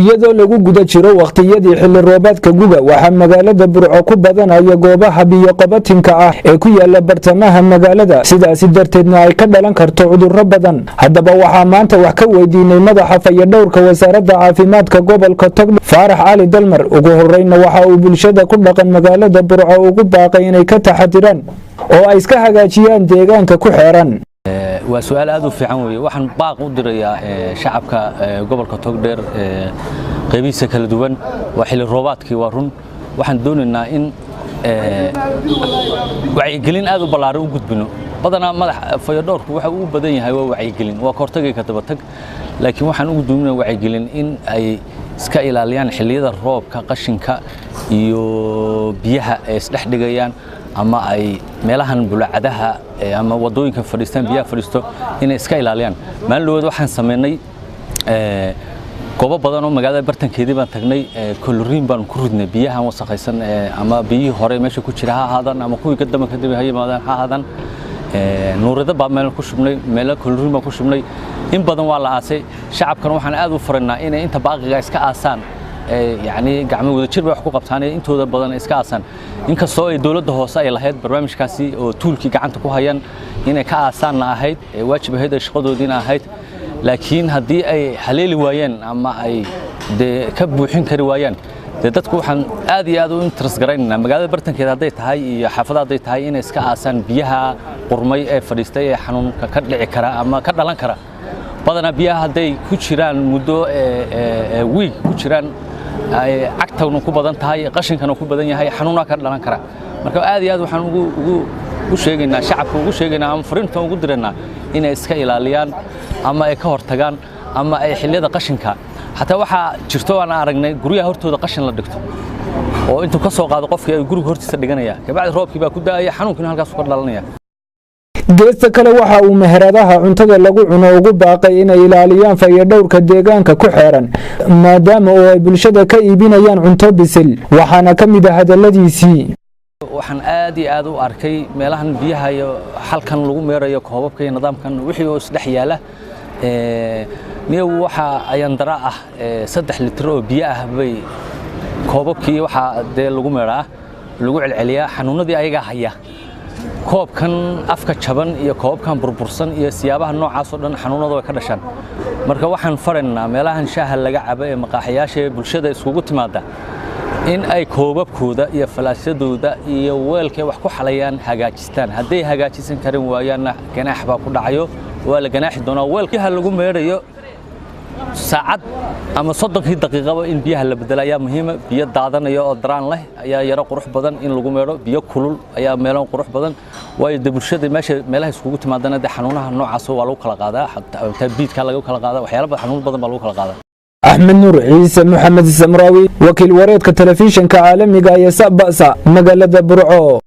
Iyadoo lagu guda jiro wakhtiyadii xilli roobaadka guga, waxaa magaalada Burco ku badanaya goobaha biyoqabatinka ah ee ku yaala bartamaha magaalada, sidaasi darteedna ay ka dhalan karto cudurro badan. Haddaba waxaa maanta wax ka weydiinay madaxa fayadhowrka Wasaaradda Caafimaadka gobolka Togdheer, Faarax Cali Dalmar. Ugu horeyna waxa uu bulshada ku dhaqan magaalada Burco ugu baaqay inay ka taxadiraan oo ay iska hagaajiyaan deegaanka ku xeeran. Waa su-aal aad u fiican weeye. Waxaan baaq u dirayaa shacabka gobolka Togdheer qaybihiisa kala duwan. Waa xilli roobaadkii, waa run. Waxaan doonaynaa in wacyigelin aad u ballaaran u gudbino. Badanaa madax fayadhowrku waxa uu badan yahay waa wacyigelin, waa kahortagay ka dabatag, laakiin waxaan ugu duubinaa wacyigelin in ay iska ilaaliyaan xilliyada roobka qashinka iyo biyaha ay isdhex dhigayaan ama ay meelahan bulacadaha ama wadooyinka fadhiistaan, biyaha fadhiisto, inay iska ilaaliyaan. Maalin dhaweed waxaan sameynay goobo badan oo magaalada bartankeedii baan tagnay, koloriin baan ku ridnay biyahan wasakhaysan, ama biyihii hore meesha ku jira ha ahaadaan ama kuwii kadamba kadib ha yimaadaan ha ahaadaan. Nuurado baa meel ku shubnay, meelo koloriin baan ku shubnay. In badan waa la aasay. Shacabkan waxaan aad u faraynaa inay inta baaqiga iska aasaan, yacni gacmo wadajir bay wax ku qabtaan, ee intooda badan iska aasaan, inkastoo ay dowladda hoose ay lahayd barnaamijkaasi oo tuulkii gacanta ku hayaan inay ka aasaanna ahayd, ee waajib ahayd, ee shaqadoodiina ahayd. Laakiin haddii ay haleeli waayeen ama ay dee ka buuxin kari waayaan, dee dadku waxaan aad iyo aad u interest garaynaynaa magaalada bartankeeda hadday tahay iyo xaafada hadday tahay inay iska aasaan biyaha qurmay ee fadhiistay ee xanuunka ka dhici kara ama ka dhalan kara. Badanaa biyaha hadday ku jiraan muddo wiig ku jiraan, cagtana ku badan tahay, qashinkana ku badan yahay, xanuunaa ka dhalan kara. Marka aad iyo aad waxaan ugu u sheegaynaa shacabka, ugu sheegaynaa ama fariinta ugu diraynaa inay iska ilaaliyaan ama ay ka hortagaan ama ay xilliyada qashinka xataa. Waxaa jirto aan aragnay guryaha hortooda qashin la dhigto oo intuu ka soo qaado qofkii ay guriga hortiisa dhiganaya, kabacdi roobkii baa ku da'aya, xanuunkiina halkaas ka dhalanaya. Geesta kale, waxa uu meheradaha cuntada lagu cuno ugu baaqay inay ilaaliyaan fayadhowrka deegaanka ku xeeran, maadaama oo ay bulshada ka iibinayaan cunto bisil. Waxaana ka mid ah hadaladiisii: Waxaan aad iyo aad u arkay meelahan biyaha iyo xalkan lagu meerayo, koobabka iyo nidaamkan wixii oo isdhex yaala. Niyow, waxa ayandara ah 3 litir oo biyo ah bay koobabkii waxaa dee lagu meeraa, lagu celceliyaa. Xanuunadii ayagaa haya koobkan afka jaban iyo koobabkan burbursan iyo siyaabaha noocaas oo dhan, xanuunada way ka dhashaan. Marka waxaan faraynaa meelahan shaaha laga cabo ee maqaaxiyaasha ee bulshada iskugu timaada in ay koobabkooda iyo falaasyadooda iyo weelkay wax ku xalayaan hagaajistaan. Hadday hagaajisan karin waayaanna, ganaax baa ku dhacayo, waa la ganaaxi doonaa. Weelkaha lagu meerayo saacad ama 30-kii daqiiqaba in biyaha la bedelo ayaa muhiima. Biyo daadanaya oo daraan leh ayaa yaro qurux badan in lagu meedho, biyo kulul ayaa meelo qurux badan, waayo dee bulshada meesha meelaha iskugu timaadana dee xanuunaha noocaas waa lagu kala qaadaa, xataa biidkaa lagu kala qaadaa, waxyaala badan, xanuun badan baa lagu kala qaadaa. Axmed Nuur Ciise Moxamed Samraawi, wakiil wareedka telefishinka caalamiga ee Sabasa, magaalada Burco.